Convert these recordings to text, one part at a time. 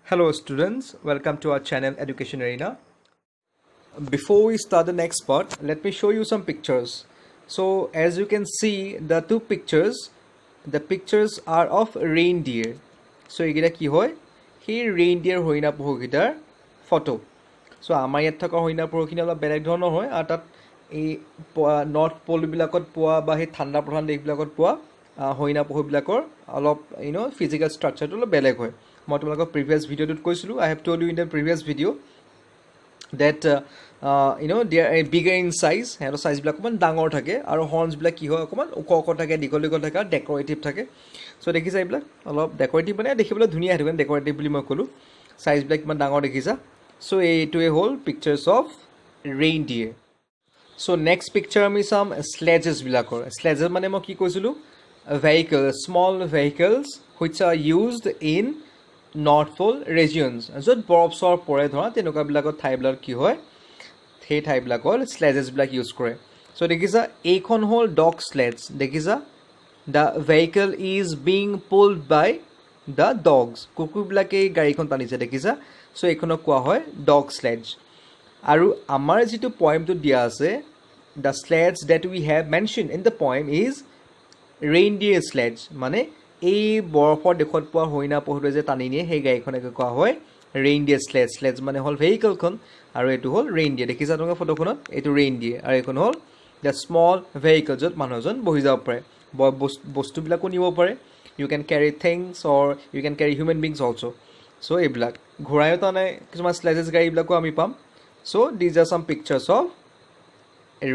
Hello students, welcome to our channel Education Arena. Before we start the next part, let me show you some pictures. So as you can see, the two pictures, the pictures are of reindeer. So এইকেইটা কি হয়? সেই reindeer, হৰিণা পহুকেইটাৰ photo. চ' আমাৰ ইয়াত থকা হৰিণা পহুখিনি অলপ বেলেগ ধৰণৰ হয় আৰু তাত এই নৰ্থ প'লবিলাকত পোৱা বা সেই ঠাণ্ডা প্ৰধান দেশবিলাকত পোৱা হৰিণা পহুবিলাকৰ অলপ ফিজিকেল ষ্ট্ৰাকচাৰটো অলপ বেলেগ হয়। মই তোমালোকক প্ৰিভিয়াছ ভিডিঅ'টোত কৈছিলোঁ, I have told you in the previous video that they are bigger in size. সিহঁতৰ চাইজবিলাক অকণমান ডাঙৰ থাকে আৰু হৰ্ণছবিলাক কি হয়, অকণমান ওখ ওখ থাকে, দীঘল দীঘল থাকে আৰু ডেক'ৰেটিভ থাকে। চ' দেখিছা, এইবিলাক অলপ ডেক'ৰেটিভ, মানে দেখিবলৈ ধুনীয়া, সেইটো কাৰণে ডেক'ৰেটিভ বুলি মই ক'লোঁ। চাইজবিলাক কিমান ডাঙৰ দেখিছা? চ' এইটোৱে হ'ল pictures of reindeer. So next picture আমি চাম শ্লেজেছবিলাকৰ। শ্লেজেছ মানে মই কি কৈছিলোঁ? Vehicle, small vehicles which are used in North Pole regions, য'ত বৰফ চৰফ পৰে ধৰা, তেনেকুৱাবিলাকত ঠাইবিলাকত কি হয়, সেই ঠাইবিলাকত শ্লেজেছবিলাক ইউজ কৰে। চ' দেখিছা, এইখন হ'ল ডগ শ্লেজ। দেখিছা, the vehicle is being pulled by the dogs. কুকুৰবিলাকে এই গাড়ীখন টানিছে, দেখিছা? চ' এইখনক কোৱা হয় ডগ শ্লেজ। আৰু আমাৰ যিটো পইমটোত দিয়া আছে, the sledge that we have mention in the poem is reindeer sledge. মানে এই বৰফৰ দেশত পোৱা হৰিণা পহুটোৱে যে টানি নিয়ে, সেই গাড়ীখনকে কোৱা হয় ৰেইনডিয়াৰ শ্লেজ। শ্লেজ মানে হ'ল ভেহিকলখন আৰু এইটো হ'ল ৰেইনডিয়াৰ। দেখিছা তোমালোকে ফটোখনত? এইটো ৰেইনডিয়াৰ আৰু এইখন হ'ল the small vehicle, য'ত মানুহ এজন বহি যাব পাৰে, বস্তুবিলাকো নিব পাৰে। You can carry things or you can carry human beings also. So এইবিলাক ঘোঁৰায়ো টানে, কিছুমান শ্লেজেছ গাড়ীবিলাকো আমি পাম। So these are some pictures of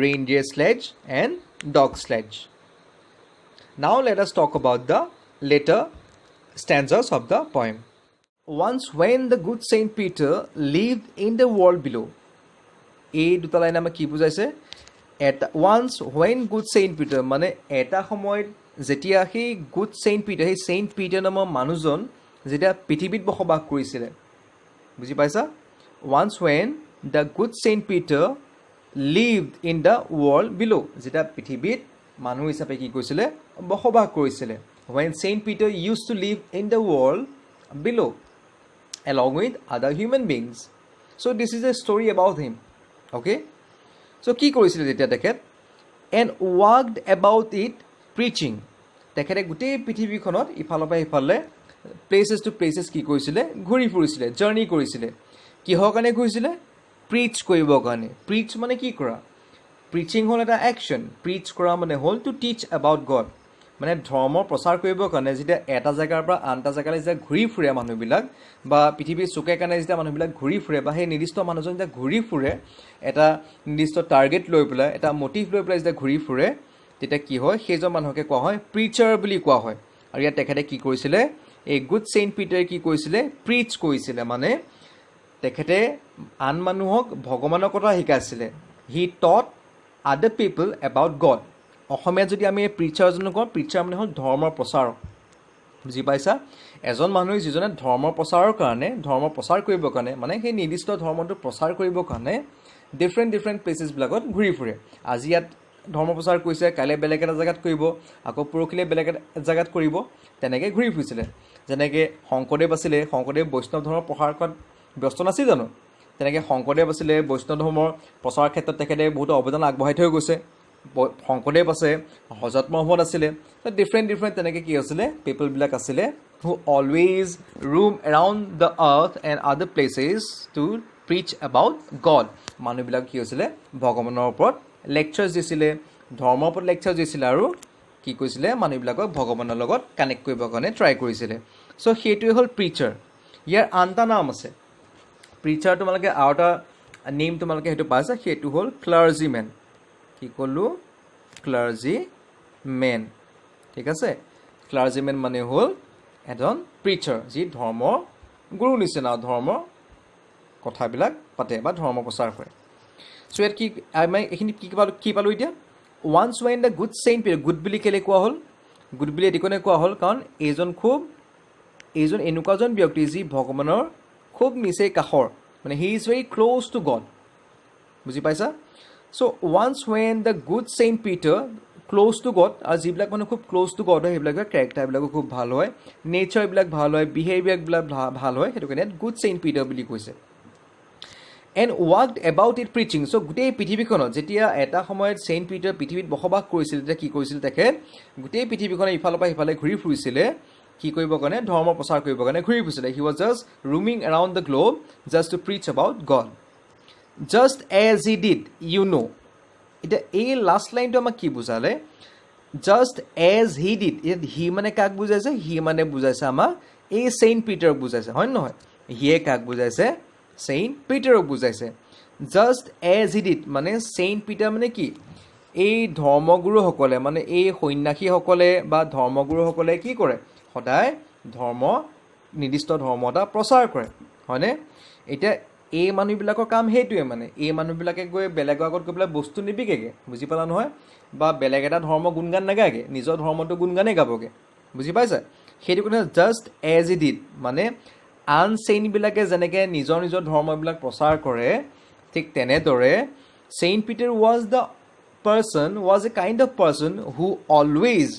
reindeer sledge and dog sledge. Now let us talk about the later stanzas of the poem. Once when the good Saint Peter lived in the world below. এই দুটা line আমাক কি বুজাইছে? এটা, once when good Saint Peter, মানে এটা সময়ত যেতিয়া সেই গুড ছেইণ্ট পিটাৰ, সেই ছেইণ্ট পিটাৰ নামৰ মানুহজন যেতিয়া পৃথিৱীত বসবাস কৰিছিলে, বুজি পাইছা? Once when the good Saint Peter lived in the world below, যেতিয়া পৃথিৱীত মানুহ হিচাপে কি কৰিছিলে, বসবাস কৰিছিলে। When Saint Peter used to live in the world below along with other human beings. So this is a story about him. Okay? So কি কৰিছিলে তেতিয়া তেখেত? And walked about it preaching. তেখেতে গোটেই পৃথিৱীখনত ইফালৰ পৰা সিফালে, প্লেচেছ টু প্লেচেছ কি কৰিছিলে? ঘূৰি ফুৰিছিলে, জাৰ্ণি কৰিছিলে। কিহৰ কাৰণে ঘূৰিছিলে? প্ৰিচ কৰিবৰ কাৰণে। প্ৰিচ মানে কি কৰা? প্ৰিচিং হ'ল এটা একশ্যন। প্ৰিচ কৰা মানে হ'ল টু টিচ এবাউট গড, মানে ধৰ্মৰ প্ৰচাৰ কৰিবৰ কাৰণে যেতিয়া এটা জেগাৰ পৰা আন এটা জেগালৈ যেতিয়া ঘূৰি ফুৰে মানুহবিলাক, বা পৃথিৱীৰ চুকে কাণে যেতিয়া মানুহবিলাক ঘূৰি ফুৰে, বা সেই নিৰ্দিষ্ট মানুহজন যেতিয়া ঘূৰি ফুৰে, এটা নিৰ্দিষ্ট টাৰ্গেট লৈ পেলাই, এটা মটিভ লৈ পেলাই যেতিয়া ঘূৰি ফুৰে, তেতিয়া কি হয়, সেইজন মানুহকে কোৱা হয় প্ৰিচাৰ বুলি কোৱা হয়। আৰু ইয়াত তেখেতে কি কৰিছিলে? এই গুড ছেইণ্ট পিটাৰে কি কৰিছিলে? প্ৰিচ কৰিছিলে, মানে তেখেতে আন মানুহক ভগৱানৰ কথা শিকাইছিলে। He taught other people about God. অসমীয়াত যদি আমি প্ৰিচাৰজনক কওঁ, প্ৰিচাৰ মানে হ'ল ধৰ্মৰ প্ৰচাৰক, বুজি পাইছা? এজন মানুহে যিজনে ধৰ্মৰ প্ৰচাৰৰ কাৰণে, ধৰ্ম প্ৰচাৰ কৰিবৰ কাৰণে, মানে সেই নিৰ্দিষ্ট ধৰ্মটো প্ৰচাৰ কৰিবৰ কাৰণে ডিফাৰেণ্ট ডিফাৰেণ্ট প্লেচেছবিলাকত ঘূৰি ফুৰে। আজি ইয়াত ধৰ্ম প্ৰচাৰ কৰিছে, কাইলৈ বেলেগ এটা জেগাত কৰিব, আকৌ পৰহিলৈ বেলেগ এটা জেগাত কৰিব, তেনেকৈ ঘূৰি ফুৰিছিলে। যেনেকৈ শংকৰদেৱ আছিলে, শংকৰদেৱ বৈষ্ণৱ ধৰ্মৰ প্ৰসাৰ কৰাত ব্যস্ত নাছিল জানো? তেনেকৈ শংকৰদেৱ আছিলে, বৈষ্ণৱ ধৰ্মৰ প্ৰচাৰৰ ক্ষেত্ৰত তেখেতে বহুতো অৱদান আগবঢ়াই থৈ গৈছে। শংকৰদেৱ আছে, হজৰত মহম্মদ আছিলে, ডিফাৰেণ্ট ডিফাৰেণ্ট তেনেকৈ কি আছিলে, পিপলবিলাক আছিলে who always roam around the earth and other places to preach about God. মানুহবিলাক কি হৈছিলে, ভগৱানৰ ওপৰত লেকচাৰ্ছ দিছিলে, ধৰ্মৰ ওপৰত লেকচাৰ্ছ দিছিলে আৰু কি কৈছিলে, মানুহবিলাকক ভগৱানৰ লগত কানেক্ট কৰিবৰ কাৰণে ট্ৰাই কৰিছিলে। চ' সেইটোৱে হ'ল প্ৰিচাৰ। ইয়াৰ আন এটা নাম আছে প্ৰিচাৰ। তোমালোকে আৰু এটা নেম তোমালোকে সেইটো পাইছা, সেইটো হ'ল ক্লাৰ্জিমেন। কি ক'লোঁ? ক্লাৰ্জি মেন, ঠিক আছে? ক্লাৰ্জিমেন মানে হ'ল এজন প্ৰিচাৰ, যি ধৰ্মৰ গুৰু নিচিনা, ধৰ্মৰ কথাবিলাক পাতে বা ধৰ্ম প্ৰচাৰ কৰে। চ' ইয়াত কি আমি এইখিনি কি পালোঁ এতিয়া? Once when the good Saint Peter. Good বুলি কেলৈ কোৱা হ'ল? গুড বুলি এইটো কাৰণে কোৱা হ'ল কাৰণ এইজন এনেকুৱা এজন ব্যক্তি যি ভগৱানৰ খুব নিচেই কাষৰ, মানে he is very close to God, বুজি পাইছা? So once when the good Saint Peter close to god. আৰু যিবিলাক মানুহ খুব ক্ল'জ টু গড হয়, সেইবিলাকৰ কেৰেক্টাৰবিলাকো খুব ভাল হয়, নেচাৰবিলাক ভাল হয়, বিহেভিয়াৰবিলাক ভাল হয়। সেইটো কাৰণে ইয়াত গুড ছেইণ্ট পিটাৰ বুলি কৈছে। And walked about it preaching. So গোটেই পৃথিৱীখনত যেতিয়া এটা সময়ত ছেইণ্ট পিটাৰ পৃথিৱীত বসবাস কৰিছিল, তেতিয়া কি কৰিছিল তেখেত? গোটেই পৃথিৱীখনে ইফালৰ পৰা সিফালে ঘূৰি ফুৰিছিলে। কি কৰিবৰ কাৰণে? ধৰ্ম প্ৰচাৰ কৰিবৰ কাৰণে ঘূৰি ফুৰিছিলে। He was just roaming around the globe just to preach about God, just as he did, you know. এতিয়া এই লাষ্ট লাইনটো আমাক কি বুজালে? Just as he did. ইয়াত হি মানে কাক বুজাইছে? হি মানে বুজাইছে আমাক এই ছেইণ্ট পিটাৰক বুজাইছে, হয় নে নহয়? হিয়ে কাক বুজাইছে? ছেইণ্ট পিটাৰক বুজাইছে। জাষ্ট এজ he did মানে ছেইণ্ট পিটাৰ মানে কি? এই ধৰ্মগুৰুসকলে, মানে এই সন্যাসীসকলে বা ধৰ্মগুৰুসকলে কি কৰে? সদায় ধৰ্ম, নিৰ্দিষ্ট ধৰ্ম এটা প্ৰচাৰ কৰে, হয়নে? এতিয়া এই মানুহবিলাকৰ কাম সেইটোৱে। মানে এই মানুহবিলাকে গৈ বেলেগৰ আগত গৈ পেলাই বস্তু নিবিকেগৈ, বুজি পালা নহয়? বা বেলেগ এটা ধৰ্ম গুণগান নাগায়গৈ, নিজৰ ধৰ্মটো গুণগানেই গাবগৈ, বুজি পাইছা? সেইটো কাৰণে জাষ্ট এজ he did মানে আন চেইণ্টবিলাকে যেনেকৈ নিজৰ নিজৰ ধৰ্মবিলাক প্ৰচাৰ কৰে, ঠিক তেনেদৰে Saint Peter was the person, was a kind of person who always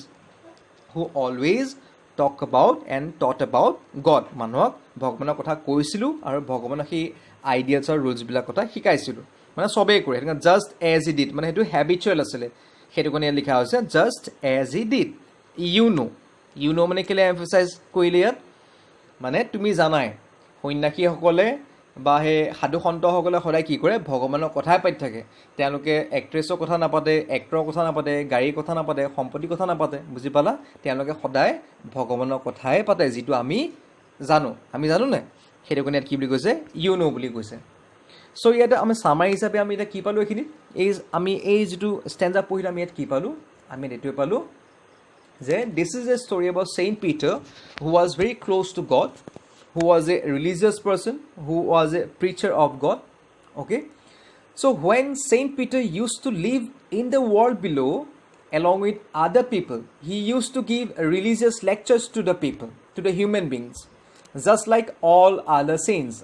talk about and taught about God. মানুহক ভগৱানৰ কথা কৈছিলোঁ আৰু ভগৱানৰ সেই আইডিয়াছ আৰু ৰুলছবিলাক কথা শিকাইছিলোঁ। মানে চবেই কৰে সেইটো। জাষ্ট এজ he did মানে সেইটো হেবিচুৱেল আছিলে। সেইটো কাৰণে ইয়াত লিখা হৈছে just as he did, you know. You know মানে কেলৈ এমফেচাইজ কৰিলে ইয়াত? মানে তুমি জানাই, সন্যাসীসকলে বা সেই সাধু সন্তসকলে সদায় কি কৰে? ভগৱানৰ কথাই পাতি থাকে। তেওঁলোকে এক্ট্ৰেছৰ কথা নাপাতে, এক্টৰৰ কথা নাপাতে, গাড়ীৰ কথা নাপাতে, সম্পত্তিৰ কথা নাপাতে, বুজি পালা? তেওঁলোকে সদায় ভগৱানৰ কথাই পাতে, যিটো আমি জানো। আমি জানো নাই? সেইটো কাৰণে ইয়াত কি বুলি কৈছে? You know বুলি কৈছে। চ' ইয়াতে আমি চামাৰী হিচাপে আমি এতিয়া কি পালোঁ এইখিনিত? এই আমি এই যিটো ষ্টেঞ্জা পঢ়িলোঁ, আমি ইয়াত কি পালোঁ? আমি ইয়াত এইটোৱে পালোঁ যে this is a story about Saint Peter, who was very close to God, who was a religious person, who was a preacher of God. Okay? So when Saint Peter used to live in the world below along with other people, he used to give religious lectures to the people, to the human beings, just like all other saints.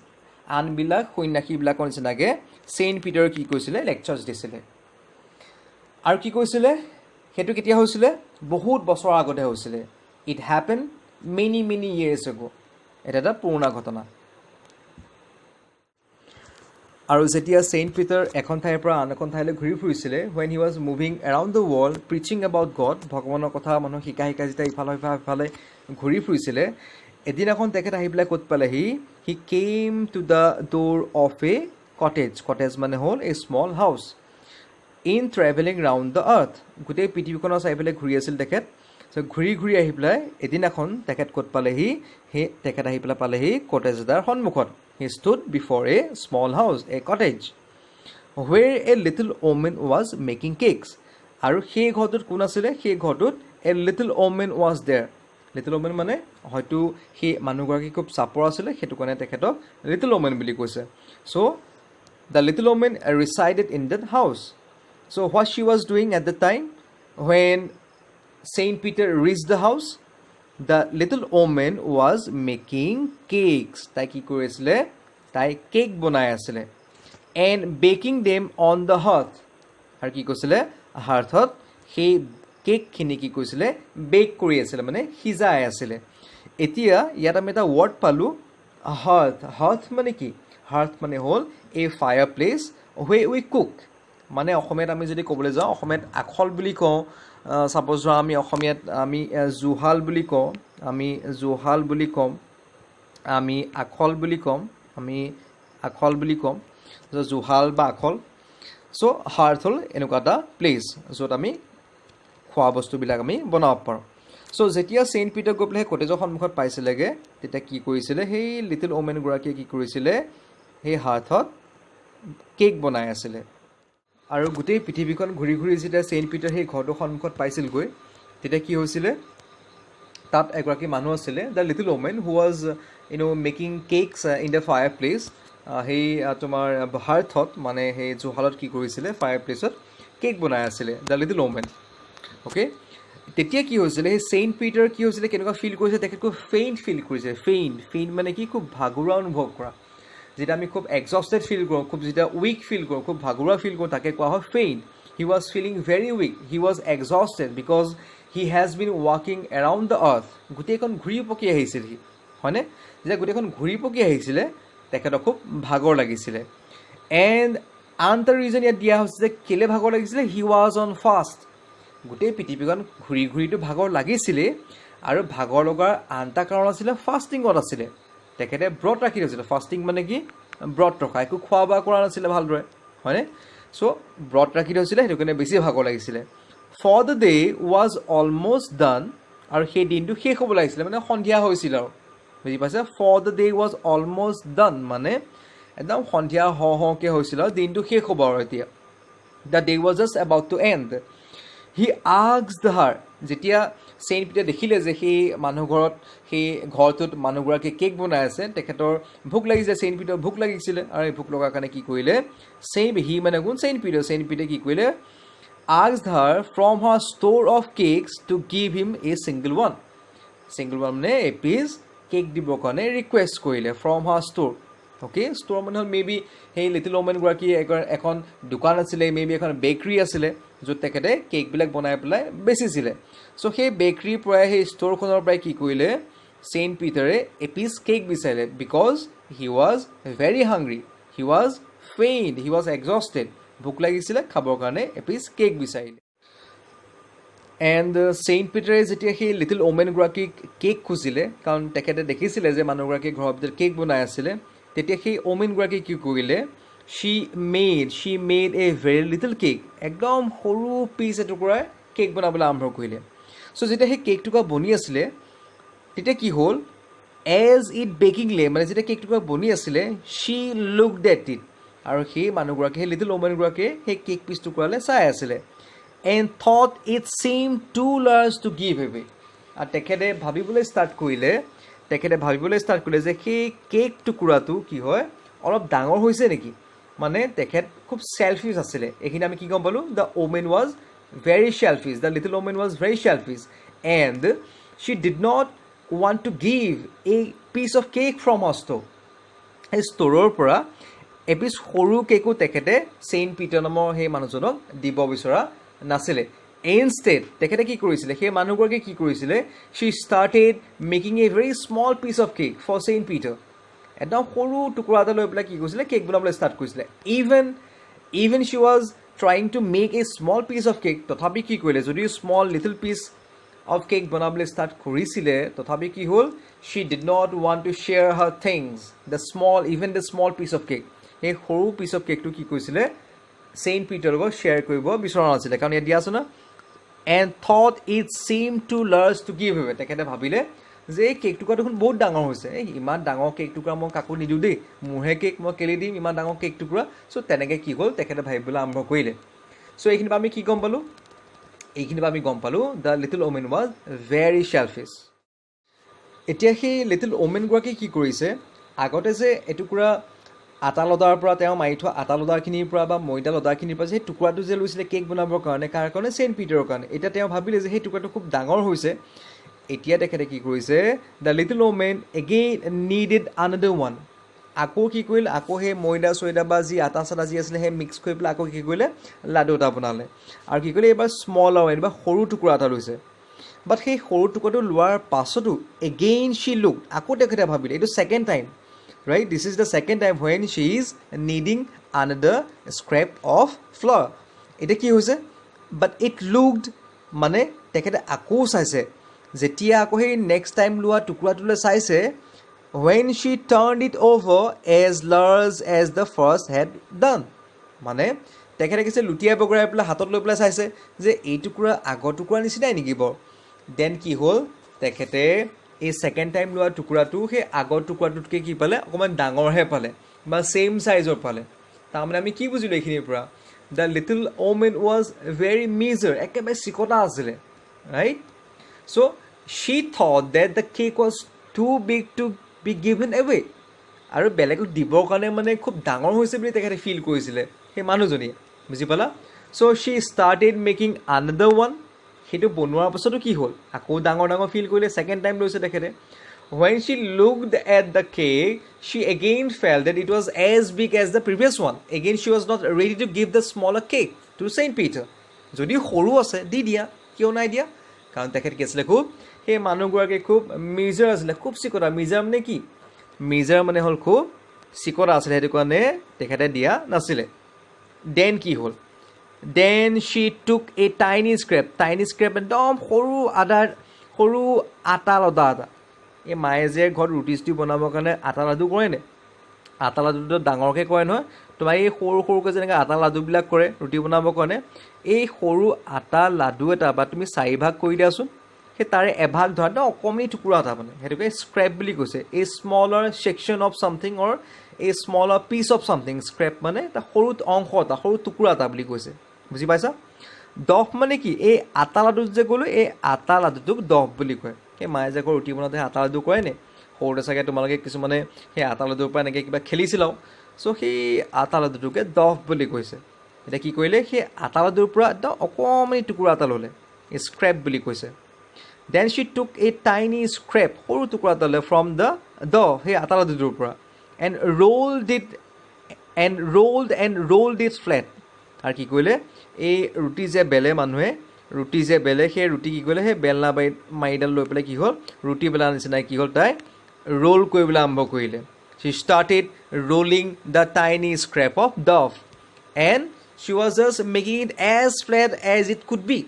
আনবিলাক সন্যাসীবিলাকৰ নিচিনাকৈ Saint পিটাৰে কি কৰিছিলে? লেকচাৰ্ছ দিছিলে। আৰু কি কৈছিলে? সেইটো কেতিয়া হৈছিলে? বহুত বছৰৰ আগতে হৈছিলে। It happen many, many years ago. এটা এটা পুৰণা ঘটনা। আৰু যেতিয়া ছেইণ্ট পিটাৰ এখন ঠাইৰ পৰা আন এখন ঠাইলৈ ঘূৰি ফুৰিছিলে, when he was moving around the world preaching about God, ভগৱানৰ কথা মানুহক শিকাই শিকাই যেতিয়া ইফালে ইফালে ঘূৰি ফুৰিছিলে, এদিনাখন তেখেত আহি পেলাই ক'ত পালেহি? He came to the door of a cottage. Cottage মানে হ'ল a small house. In travelling round the earth, গোটেই পৃথিৱীখনৰ চাৰিওফালে ঘূৰি আছিল তেখেত। চ' ঘূৰি ঘূৰি আহি পেলাই এদিনাখন তেখেত ক'ত পালেহি? সেই তেখেত আহি পেলাই পালেহি কটেজ এটাৰ সন্মুখত। He stood before a small house, a cottage, where a little woman was making cakes. আৰু সেই ঘৰটোত কোন আছিলে? সেই ঘৰটোত a little woman was there. Little woman মানে হয়তো সেই মানুহগৰাকী খুব চাপৰ আছিলে, সেইটো কাৰণে তেখেতক লিটল ওমেন বুলি কৈছে। So the little woman resided in that house. So what she was doing at the time when Saint Peter reach the house? The little woman was making cakes. তাই কি কৰি আছিলে? তাই কেক বনাই আছিলে। And baking them on the hearth. আৰু কি কৈছিলে? হাৰ্থত সেই কেকখিনি কি কৰিছিলে? বেক কৰি আছিলে, মানে সিজাই আছিলে। এতিয়া ইয়াত আমি এটা ৱৰ্ড পালোঁ, হাৰ্থ। হাৰ্থ মানে কি? হাৰ্থ মানে হ'ল a fire place where we cook. মানে অসমীয়াত আমি যদি ক'বলৈ যাওঁ, অসমীয়াত আখল বুলি কওঁ। ছাপ'জ ধৰা আমি অসমীয়াত আমি জুহাল বুলি কওঁ, আমি জুহাল বুলি ক'ম, আমি আখল বুলি ক'ম, আমি আখল বুলি ক'ম, জুহাল বা আখল। চ' হাৰ্থ হ'ল এনেকুৱা এটা প্লেচ য'ত আমি খোৱা বস্তুবিলাক আমি বনাব পাৰোঁ। চ' যেতিয়া ছেইণ্ট পিটাৰ গৈ পেলাই সেই কটেজৰ সন্মুখত পাইছিলেগৈ, তেতিয়া কি কৰিছিলে? সেই লিটিল ওমেনগৰাকীয়ে কি কৰিছিলে? সেই হাৰ্থত কেক বনাই আছিলে। আৰু গোটেই পৃথিৱীখন ঘূৰি ঘূৰি যেতিয়া ছেইণ্ট পিটাৰ সেই ঘৰটোৰ সন্মুখত পাইছিলগৈ, তেতিয়া কি হৈছিলে? তাত এগৰাকী মানুহ আছিলে, the little woman who was making cakes in the fire place. সেই তোমাৰ হাৰ্থত, মানে সেই জুহালত কি কৰিছিলে? ফায়াৰ প্লেচত কেক বনাই আছিলে the little women, okay? তেতিয়া কি হৈছিলে? সেই ছেইণ্ট পিটাৰ কি হৈছিলে? কেনেকুৱা ফিল কৰিছে তেখেত? খুব ফেইণ্ট ফিল কৰিছে। ফেইণ্ট, ফেইণ্ট মানে কি? খুব ভাগৰুৱা অনুভৱ কৰা। যেতিয়া আমি খুব এক্সষ্টেড ফিল কৰোঁ, খুব যেতিয়া উইক ফিল কৰোঁ, খুব ভাগৰুৱা ফিল কৰোঁ, তাকে কোৱা হয় faint. He was feeling very weak. He was exhausted because he has been walking around the earth. গোটেইখন ঘূৰি পকি আহিছিল সি, হয়নে? যেতিয়া গোটেইখন ঘূৰি পকি আহিছিলে, তেখেতক খুব ভাগৰ লাগিছিলে। এণ্ড আন এটা ৰিজন ইয়াত দিয়া হৈছে যে কেলৈ ভাগৰ লাগিছিলে। He was on fast. গোটেই পৃথিৱীখন ঘূৰি ঘূৰিতো ভাগৰ লাগিছিলেই আৰু ভাগৰ লগাৰ আন এটা কাৰণ আছিলে, ফাষ্টিঙত আছিলে তেখেতে, ব্ৰত ৰাখি থৈছিলে। ফাষ্টিং মানে কি? ব্ৰত ৰখা, একো খোৱা বোৱা কৰা নাছিলে ভালদৰে, হয়নে? চ' ব্ৰত ৰাখি থৈছিলে, সেইটো কাৰণে বেছি ভাগৰ লাগিছিলে। For the day was almost done. আৰু সেই দিনটো শেষ হ'ব লাগিছিলে, মানে সন্ধিয়া হৈছিল আৰু, বুজি পাইছে? For the day was almost done মানে একদম সন্ধিয়া হওঁ হওঁকৈ হৈছিল আৰু দিনটো শেষ হ'ব আৰু এতিয়া। The day was just about to end. He asked her, যেতিয়া চেইণ্ট পিটাৰ দেখিলে যে সেই মানুহ ঘৰত, সেই ঘৰটোত মানুহগৰাকীয়ে কেক বনাই আছে, তেখেতৰ ভোক লাগিছে, চেইণ্ট পিটাৰ ভোক লাগিছিলে। আৰু এই ভোক লগাৰ কাৰণে কি কৰিলে চেইণ্ট, হি মানে কোন? Saint Peter. Saint Peter কি কৰিলে? Asked her from her store of cakes to give him a single one. Single one মানে এপিচ কেক দিবৰ কাৰণে ৰিকুৱেষ্ট কৰিলে from her store. Okay, store মানে হ'ল মে বি সেই লিটিল ওমেনগৰাকীয়ে এখন দোকান আছিলে, মে বি এখন বেকাৰী আছিলে, য'ত তেখেতে কেকবিলাক বনাই পেলাই বেচিছিলে। চ' সেই বেকাৰীৰ পৰাই, সেই ষ্ট'ৰখনৰ পৰাই কি কৰিলে চেইণ্ট পিটাৰে? এপিচ কেক বিচাৰিলে because he was very hungry, he was faint, he was exhausted. ভোক লাগিছিলে, খাবৰ কাৰণে এপিচ কেক বিচাৰিলে। এণ্ড চেইণ্ট পিটাৰে যেতিয়া সেই লিটিল ওমেনগৰাকীক কেক খুজিলে, কাৰণ তেখেতে দেখিছিলে যে মানুহগৰাকীয়ে ঘৰৰ ভিতৰত কেক বনাই আছিলে, তেতিয়া সেই ওমেনগৰাকীয়ে কি কৰিলে? She made a very little cake. একদম সৰু পিচ এটুকুৰাই কেক বনাবলৈ আৰম্ভ কৰিলে। চ' যেতিয়া সেই কেক টুকুৰা বনি আছিলে, তেতিয়া কি হ'ল? এজ it baking লে, মানে যেতিয়া কেক টুকুৰা বনি আছিলে, she looked at it, আৰু সেই মানুহগৰাকী, সেই লিটিল ওমেনগৰাকীয়ে সেই কেক পিচ টুকুৰালৈ চাই আছিলে, and thought it seemed too large to give away. আৰু তেখেতে ভাবিবলৈ ষ্টাৰ্ট কৰিলে যে সেই কেক টুকুৰাটো কি হয়, অলপ ডাঙৰ হৈছে নেকি। মানে তেখেত খুব চেলফিছ আছিলে। এইখিনি আমি কি গম পালোঁ? The woman was very selfish. The little woman was very selfish and she did not want to give a piece of cake from her store. সেই ষ্ট'ৰৰ পৰা এপিচ সৰু কেকো তেখেতে চেইণ্ট পিটাৰ নামৰ সেই মানুহজনক দিব বিচৰা নাছিলে। ইনষ্টেড তেখেতে কি কৰিছিলে, সেই মানুহগৰাকীয়ে কি কৰিছিলে? She started making a very small piece of cake for Saint Peter. একদম সৰু টুকুৰা এটা লৈ পেলাই কি কৰিছিলে? কেক বনাবলৈ ষ্টাৰ্ট কৰিছিলে। Even she was trying to make a small piece of cake, তথাপি কি কৰিলে? যদিও small little piece of cake বনাবলৈ ষ্টাৰ্ট কৰিছিলে, তথাপি কি হ'ল? She did not want to share her things, the small even the small piece of cake. সেই সৰু পিচ অফ কেকটো কি কৰিছিলে? চেইণ্ট পিটাৰৰ লগত শ্বেয়াৰ কৰিব বিচৰা নাছিলে। কাৰণ ইয়াত দিয়া আছে ন, and thought it seemed too large to give away. তেখেতে ভাবিলে যে এই কেক টুকুৰা দেখোন বহুত ডাঙৰ হৈছে, এই ইমান ডাঙৰ কেক টুকুৰা মই কাকো নিদিওঁ দেই, মোৰহে কেক, মই কেলৈ দিম ইমান ডাঙৰ কেক টুকুৰা? চ' তেনেকৈ কি হ'ল, তেখেতে ভাবিবলৈ আৰম্ভ কৰিলে। চ' এইখিনিৰ পৰা আমি কি গম পালোঁ? এইখিনিৰ পৰা আমি গম পালোঁ, the little woman was very selfish. এতিয়া সেই লিটিল ওমেনগৰাকী কি কৰিছে? আগতে যে এটুকুৰা আটা লদাৰ পৰা, তেওঁ মাৰি থোৱা আটা লদাৰখিনিৰ পৰা বা ময়দা লদাৰখিনিৰ পৰা যে সেই টুকুৰাটো যে লৈছিলে কেক বনাবৰ কাৰণে, কাৰ কাৰণে? চেইণ্ট পিটাৰৰ কাৰণে। এতিয়া তেওঁ ভাবিলে যে সেই টুকুৰাটো খুব ডাঙৰ হৈছে। এতিয়া তেখেতে কি কৰিছে? The little woman again needed another one. আকৌ কি কৰিলে? আকৌ সেই ময়দা চয়দা বা যি আটা চাটা যি আছিলে, সেই মিক্স কৰি পেলাই আকৌ কি কৰিলে? লাডু এটা বনালে। আৰু কি কৰিলে? এইবাৰ স্মল আৰু এইবাৰ সৰু টুকুৰা এটা লৈছে। বাট সেই সৰু টুকুৰাটো লোৱাৰ পাছতো এগেইন শ্বি লুক, আকৌ তেখেতে ভাবিলে, এইটো second time, right? This is the second time when she is kneading another scrap of flour. এতিয়া কি হৈছে? বাট it looked, মানে তেখেতে আকৌ চাইছে, যেতিয়া আকৌ সেই নেক্সট টাইম লোৱা টুকুৰাটোলৈ চাইছে, when she turned it over, as large as the first had done. মানে তেখেতে কৈছে, লুটিয়াই বগৰাই পেলাই হাতত লৈ পেলাই চাইছে যে এই টুকুৰা আগৰ টুকুৰা নিচিনাই নেকি বাৰু। Then কি হ'ল? তেখেতে এই ছেকেণ্ড টাইম লোৱা টুকুৰাটো সেই আগৰ টুকুৰাটোতকৈ কি পালে? অকণমান ডাঙৰহে পালে বা ছেইম চাইজৰ পালে। তাৰমানে আমি কি বুজিলোঁ এইখিনিৰ পৰা? The little woman was very miser. একেবাৰে চিকতা আছিলে, right? So she thought that the cake was too big to be given away. আৰু বেলেগক দিবৰ কাৰণে মানে খুব ডাঙৰ হৈছে বুলি তেখেতে ফিল কৰিছিলে, সেই মানুহজনীয়ে, বুজি পালা? So she started making another one. সেইটো বনোৱাৰ পাছতো কি হ'ল? আকৌ ডাঙৰ ডাঙৰ ফিল কৰিলে, ছেকেণ্ড টাইম লৈছে তেখেতে। When she looked at the cake, she again felt that it was as big as the previous one. Again, she was not ready to give the smaller cake to to Saint Peter. যদি সৰু আছে দি দিয়া। কিয় নাই দিয়া? কাৰণ তেখেত কি আছিলে? খুব, সেই মানুহগৰাকী খুব মিজাৰ আছিলে, খুব চিকতা। মিজাৰ মানে কি? মিজাৰ মানে হ'ল খুব চিকতা আছিলে। সেইটো কাৰণে তেখেতে দিয়া নাছিলে। Then কি হ'ল? Then she took a tiny scrap. Tiny scrap, একদম সৰু আদাৰ সৰু আটা লদা এটা। এই মায়ে যে ঘৰত ৰুটি চুটি বনাবৰ কাৰণে আটা লাডু কৰেনে, আটা লাডুটো ডাঙৰকৈ কৰে নহয়। তোমাৰ এই সৰু সৰুকৈ যেনেকৈ আটা লাডুবিলাক কৰে ৰুটি বনাবৰ কাৰণে, এই সৰু আটা লাডু এটা বা তুমি চাৰিভাগ কৰি দিয়াচোন, সেই তাৰে এভাগ ধৰা একদম অকণমানি টুকুৰা এটা, মানে সেইটোকে স্ক্ৰেপ বুলি কৈছে। A smaller section of something or a smaller piece of something. Scrap মানে এটা সৰু অংশ এটা, সৰু টুকুৰা এটা বুলি কৈছে। বুজি পাইছা? ডফ মানে কি? এই আটা লাডুত যে ক'লোঁ, এই আটা লাডুটোক ডফ বুলি কয়। সেই মায়ে যে আকৌ ৰুটি বনাওঁতে সেই আটা লাডু কৰে নে, সৰুতে চাগে তোমালোকে কিছুমানে সেই আটা লাডুৰ পৰা এনেকৈ কিবা খেলিছিলাও। চ' সেই আটা লাডুটোকে ডফ বুলি কৈছে। এতিয়া কি কৰিলে? সেই আটা লাডুৰ পৰা একদম অকণমানি টুকুৰা এটা ল'লে, স্ক্ৰেপ বুলি কৈছে। Then she took a tiny scrap, সৰু টুকুৰা এটা ল'লে, ফ্ৰম the dough, সেই আটা লাডুটোৰ পৰা, and rolled it and rolled and rolled it flat. আৰু কি কৰিলে? এই ৰুটি যে বেলে মানুহে, ৰুটি যে বেলে, সেই ৰুটি কি কৰিলে? সেই বেলনা বাৰী মাৰিডাল লৈ পেলাই কি হ'ল? ৰুটি বেলা নিচিনাই কি হ'ল? তাই ৰোল কৰিবলৈ আৰম্ভ কৰিলে। She started rolling the tiny scrap of dough and she was just making it as flat as it could be.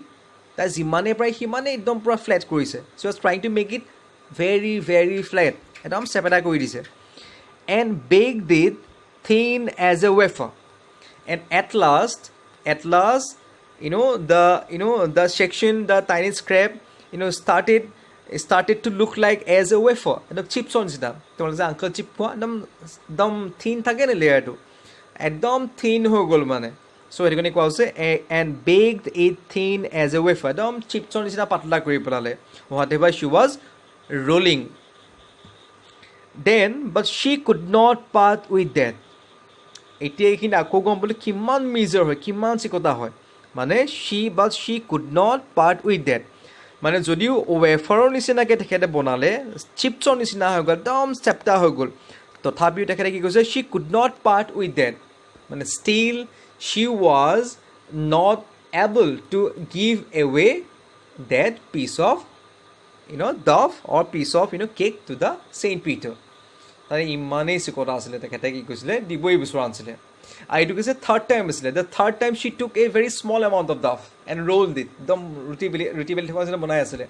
তাই যিমানেই পাৰে সিমানেই একদম পূৰা ফ্লেট কৰিছে। She was trying to make it very, very flat. একদম চেপেটা কৰি দিছে। And baked it thin as a wafer. And at last, the section, the tiny scrap, started to look like as a wafer. একদম চিপছৰ নিচিনা। তোমালোকে যে uncle চিপ খোৱা, একদম একদম থিন থাকে নে লেয়াৰটো, একদম থিন হৈ গ'ল মানে। চ' সেইটো কাৰণে কোৱা হৈছে, and baked it thin as a wafer. একদম চিপছৰ নিচিনা পাতলা কৰি পেলালে, whatever she was rolling. Then, but she could not part with that. এতিয়া এইখিনি আকৌ গম পালোঁ কিমান মিজাৰ হয়, কিমান চিকতা হয়। মানে she could not part with that. মানে যদিও ৱেফাৰৰ নিচিনাকৈ তেখেতে বনালে, চিপছৰ নিচিনা হৈ গ'ল, একদম চেপ্টা হৈ গ'ল, তথাপিও তেখেতে কি কৈছে? She could not part with that. মানে still she was not able to give away that piece of dough or piece of cake to the Saint Peter. তাৰে ইমানেই চিকতা আছিলে, তেখেতে কি কৈছিলে? দিবই বিচৰা নাছিলে। আৰু এইটো কৈছে থাৰ্ড টাইম আছিলে। The third time she took a very small amount of dough and rolled it. একদম ৰুটি বেলি থকা নিচিনা বনাই আছিলে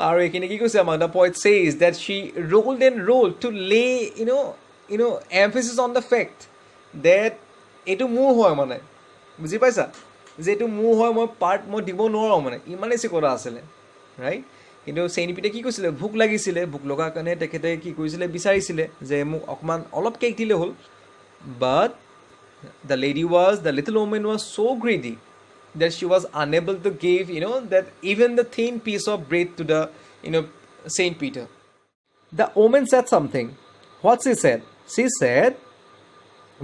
আৰু এইখিনি কি কৈছে আমাক? The poet says that she rolled and rolled to lay emphasis on the fact that এইটো মোৰ হয়। মানে বুজি পাইছা যে এইটো মোৰ হয়, মই পাৰ্ট মই দিব নোৱাৰোঁ। মানে ইমানেই চিকতা আছিলে, ৰাইট? কিন্তু চেইণ্ট পিটাৰে কি কৈছিলে? ভোক লাগিছিলে। ভোক লগাৰ কাৰণে তেখেতে কি কৰিছিলে? বিচাৰিছিলে যে মোক অকণমান অলপ কেক দিলে হ'ল। But the little woman was so greedy that she was unable to give that even the thin piece of bread to the Saint Peter. The woman said something. What she said? She said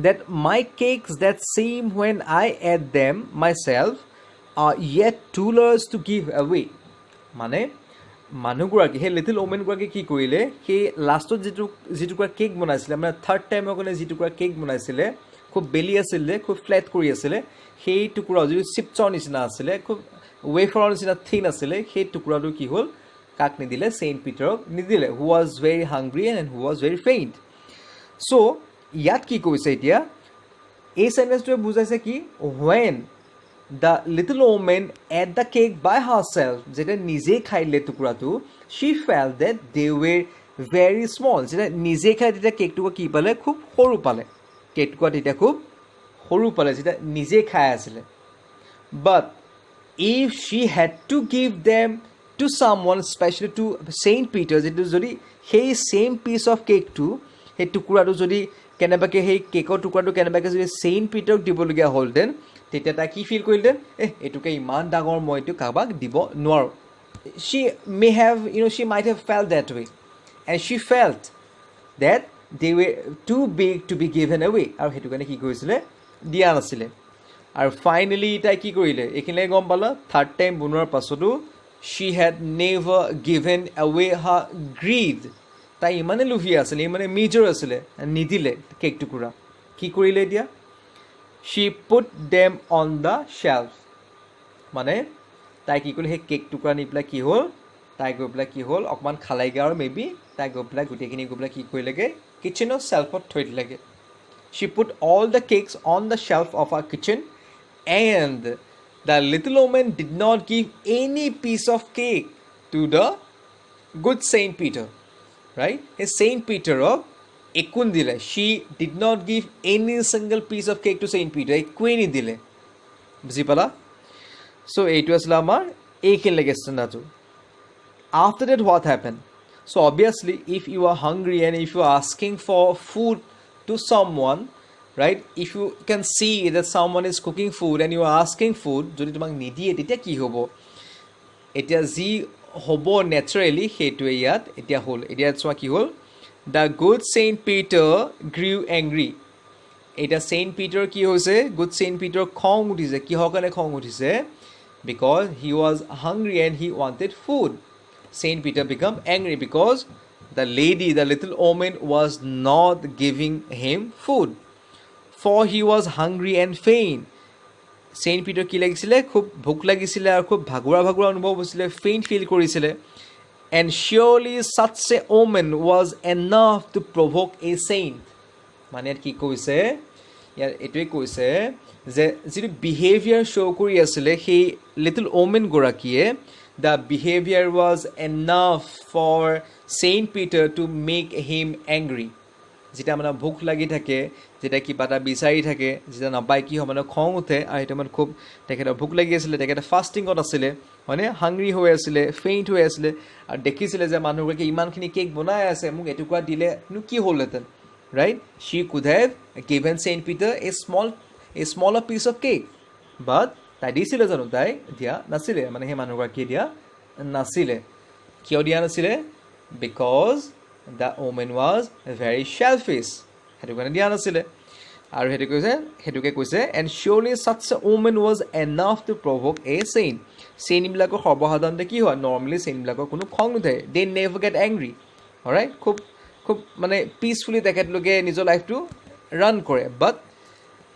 that my cakes that seem when I ate them myself are yet too large to give away. মানে মানুহগৰাকী, সেই little ওমেনগৰাকী কি কৰিলে? সেই লাষ্টত যিটো যিটুকুৰা cake বনাইছিলে, মানে থাৰ্ড টাইমৰ কাৰণে যিটুকুৰা কেক বনাইছিলে, খুব বেলি আছিলে, খুব ফ্লেট কৰি আছিলে, সেই টুকুৰা যিটো চিপছৰ নিচিনা আছিলে, খুব ৱেফাৰৰ নিচিনা থিন আছিলে, সেই টুকুৰাটো কি হ'ল? কাক নিদিলে? চেইণ্ট পিটাৰক নিদিলে, who was very hungry and who was very faint. So ইয়াত কি কৈছে এতিয়া? এই চেণ্টেঞ্চটোৱে বুজাইছে কি? When the little woman ate the cake by herself, যেতিয়া নিজেই খাই দিলে টুকুৰাটো, she felt that they were very small. যেতিয়া নিজেই খাই, তেতিয়া কেকটুকুৰা কি পালে? খুব সৰু পালে। কেকটুকুৰা তেতিয়া খুব সৰু পালে, যেতিয়া নিজেই খাই আছিলে। But if she had to give them to someone, specially to Saint Peter, যিটো যদি সেই ছেইম পিচ অফ কেকটো, সেই টুকুৰাটো যদি কেনেবাকৈ, সেই কেকৰ টুকুৰাটো কেনেবাকৈ যদি ছেইণ্ট পিটাৰক দিবলগীয়া হ'লহেঁতেন, তেতিয়া তাই কি ফিল কৰিলহেঁতেন? এহ, এইটোকে ইমান ডাঙৰ, মই এইটো কাৰোবাক দিব নোৱাৰোঁ। She might have felt that way and she felt that they were too big to be given away. আৰু সেইটো কাৰণে কি কৰিছিলে? দিয়া নাছিলে। আৰু ফাইনেলি তাই কি কৰিলে? এইখিনিলৈকে গম পালা। থাৰ্ড টাইম বনোৱাৰ পাছতো she had never given away her greed. তাই ইমানেই লোভীয়া আছিলে, ইমানেই মিজাৰ আছিলে, নিদিলে কেক টুকুৰা। কি কৰিলে এতিয়া? She put them on the shelf. মানে তাই কি কৰিলে, সেই কেক টুকুৰা নি পেলাই কি হ'ল, তাই গৈ পেলাই কি হ'ল, অকণমান খালেগৈ আৰু মে বি তাই গৈ পেলাই গোটেইখিনি গৈ পেলাই কি কৰিলেগৈ, কিটচেনৰ চেল্ফত থৈ দিলেগৈ। She put all the cakes on the shelf of her kitchen, and the little woman did not give any piece of cake to the good Saint Peter, right? সেই ছেইণ্ট পিটাৰক একো নিদিলে। She did not give any single piece of cake to Saint Peter. একোৱেই নিদিলে। বুজি পালা? চ' এইটো আছিলে আমাৰ এইখিনিলৈকে ষ্টেঞ্জাটো। After that, what happened? So obviously, if you are hungry and if you are asking for food to someone, right, if you can see that someone is cooking food and you are asking food, যদি তোমাক নিদিয়ে তেতিয়া কি হ'ব? এতিয়া যি হ'ব naturally সেইটোৱে ইয়াত এতিয়া হ'ল। এতিয়া চোৱা কি হ'ল। The good Saint Peter grew angry. এতিয়া ছেইণ্ট পিটাৰ কি হৈছে? গুড ছেইণ্ট পিটাৰ খং উঠিছে। কিহৰ কাৰণে খং উঠিছে? Because he was hungry and he wanted food. Saint Peter become angry because the lady, the little woman, was not giving him food, for he was hungry and faint. Saint Peter কি লাগিছিলে? খুব ভোক লাগিছিলে আৰু খুব ভাগৰুৱা ভাগৰুৱা অনুভৱ হৈছিলে, ফেইণ্ট ফিল কৰিছিলে। And surely such a woman was enough to provoke a saint. মানে ইয়াত কি কৈছে? ইয়াত এইটোৱে কৈছে যে যিটো বিহেভিয়াৰ শ্ব' কৰি আছিলে সেই little ওমেনগৰাকীয়ে, the behaviour was enough for Saint Peter to make him angry. যেতিয়া মানে ভোক লাগি থাকে, যেতিয়া কিবা এটা বিচাৰি থাকে, যেতিয়া নাপায় কি হয়? মানে খং উঠে। আৰু সেইটো সময়ত খুব তেখেতৰ ভোক লাগি আছিলে, তেখেতে ফাষ্টিঙত আছিলে, হয়নে? হাংৰি হৈ আছিলে, ফেইণ্ট হৈ আছিলে আৰু দেখিছিলে যে মানুহগৰাকীয়ে ইমানখিনি কেক বনাই আছে, মোক এটুকুৰা দিলেনো কি হ'লহেঁতেন, right? She could have given Saint Peter a smaller piece of cake, but তাই দিছিলে জানো? তাই দিয়া নাছিলে। মানে সেই মানুহগৰাকীয়ে দিয়া নাছিলে। কিয় দিয়া নাছিলে? Because the woman was very selfish. সেইটো কাৰণে দিয়া নাছিলে। আৰু সেইটো কৈছে, সেইটোকে কৈছে, and surely such a woman was enough to provoke a saint. চেইণ্টবিলাকৰ সৰ্বসাধাৰণতে কি হয়? নৰ্মেলি চেইণ্টবিলাকৰ কোনো খং নুঠে। They never get angry, right? খুব খুব মানে পিচফুলি তেখেতলোকে নিজৰ লাইফটো ৰান কৰে। বাট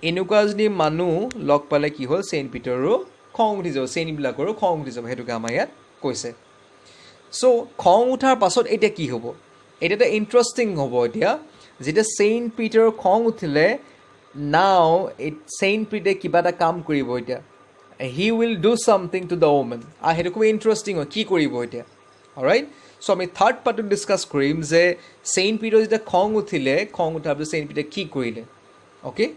এনেকুৱা যদি মানুহ লগ পালে কি হ'ল, চেইণ্ট পিটাৰো খং উঠি যাব, চেইণ্টবিলাকৰো খং উঠি যাব। সেইটোকে আমাৰ ইয়াত কৈছে। চ' খং উঠাৰ পাছত এতিয়া কি হ'ব? এতিয়া এটা ইণ্টাৰেষ্টিং হ'ব। এতিয়া যেতিয়া চেইণ্ট পিটাৰৰ খং উঠিলে, নাও চেইণ্ট পিটাৰে কিবা এটা কাম কৰিব। এতিয়া he will do something to the woman আৰু সেইটো খুব ইণ্টাৰেষ্টিং হয়। কি কৰিব এতিয়া? ৰাইট, চ' আমি থাৰ্ড পাৰ্টটোত ডিছকাছ কৰিম যে চেইণ্ট পিটাৰ যেতিয়া খং উঠিলে, খং উঠাৰ পিছত চেইণ্ট পিটাৰে কি কৰিলে। অ'কে।